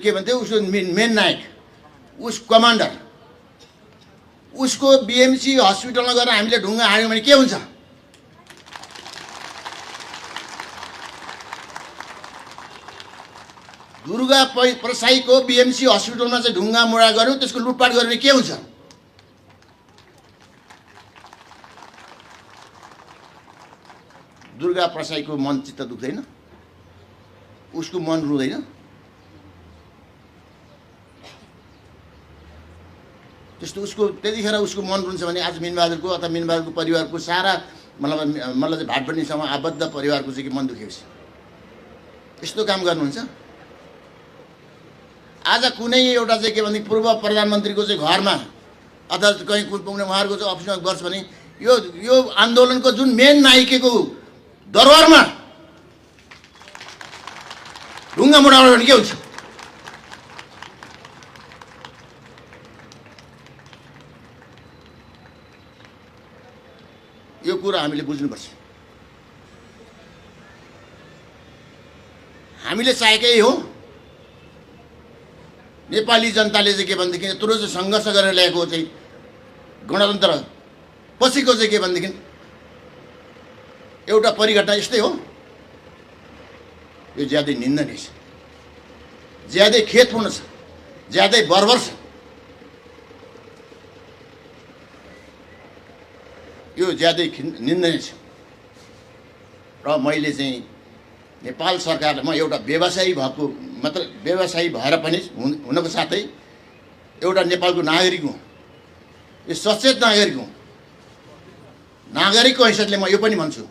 के भन्थ्यो उसको मेन नायक उस कमान्डर उसको बीएमसी हस्पिटलमा गएर हामीले ढुङ्गा हाल्यौँ भने के हुन्छ? दुर्गा प्रसाईको बीएमसी हस्पिटलमा चाहिँ ढुङ्गा मुढा गर्यो, त्यसको लुटपाट गर्यो भने के हुन्छ? दुर्गा प्रसाईको मन चित्त दुख्दैन? उसको मन रुँदैन? त्यस्तो उसको त्यतिखेर उसको मन रुन्छ भने आज मिनबहादुरको अथवा मिनबहादुरको परिवारको सारा मतलब चाहिँ भाटबन्डीसँग आबद्ध परिवारको चाहिँ मन दुखेपछि यस्तो काम गर्नुहुन्छ? आज कुनै एउटा चाहिँ के भने पूर्व प्रधानमन्त्रीको चाहिँ घरमा अथवा कहीँ पुग्ने उहाँहरूको चाहिँ अफिसमा गर्छ भने यो आन्दोलनको जुन मेन नायिकेको दरबारमा ढुङ्गा मुढाउने भने के हुन्छ? यो कुरा हामीले बुझ्नुपर्छ। हामीले चाहेकै हो नेपाली जनताले चाहिँ के भनेदेखि यत्रो चाहिँ सङ्घर्ष गरेर ल्याएको चाहिँ गणतन्त्र पछिको चाहिँ के भनेदेखि एउटा परिघटना यस्तै हो। यो ज्यादै निन्दनीय छ, ज्यादै खेदपूर्ण छ, ज्यादै बर्बर छ। यो ज्यादै निन्दनीय छ र मैले चाहिँ नेपाल सरकारले म एउटा व्यवसायी भएको मतलब व्यवसायी भएर पनि हुनको साथै एउटा नेपालको नागरिक हुँ, यो सचेत नागरिक हुँ। नागरिकको हैसियतले म यो पनि भन्छु,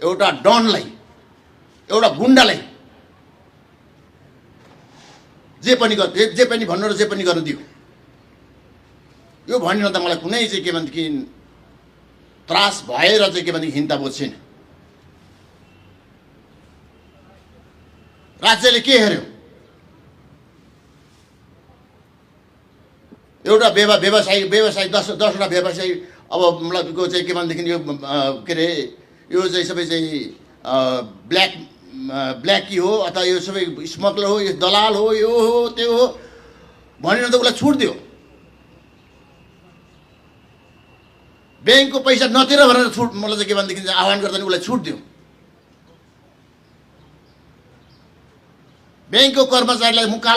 एउटा डनलाई एउटा गुन्डालाई जे पनि भन्नु र जे पनि गर्नु दियो यो भनिन त मलाई कुनै चाहिँ के भनेदेखि त्रास भएर चाहिँ के भनेदेखि हिंता बोध छैन। राज्यले के हेर्यो? एउटा व्यवसायी 10वटा व्यवसायी अब मतलब को चाहिँ के भनेदेखि यो के अरे यो चाहिँ सबै चाहिँ ब्ल्याकी हो अथवा यो सबै स्मगलर हो, यो दलाल हो, यो हो त्यो हो भनेर त उसलाई छुट दियो। ब्याङ्कको पैसा नतिर भनेर छुट मलाई चाहिँ के भनेदेखि आह्वान गर्दा नि उसलाई छुट दियो। ब्याङ्कको कर्मचारीलाई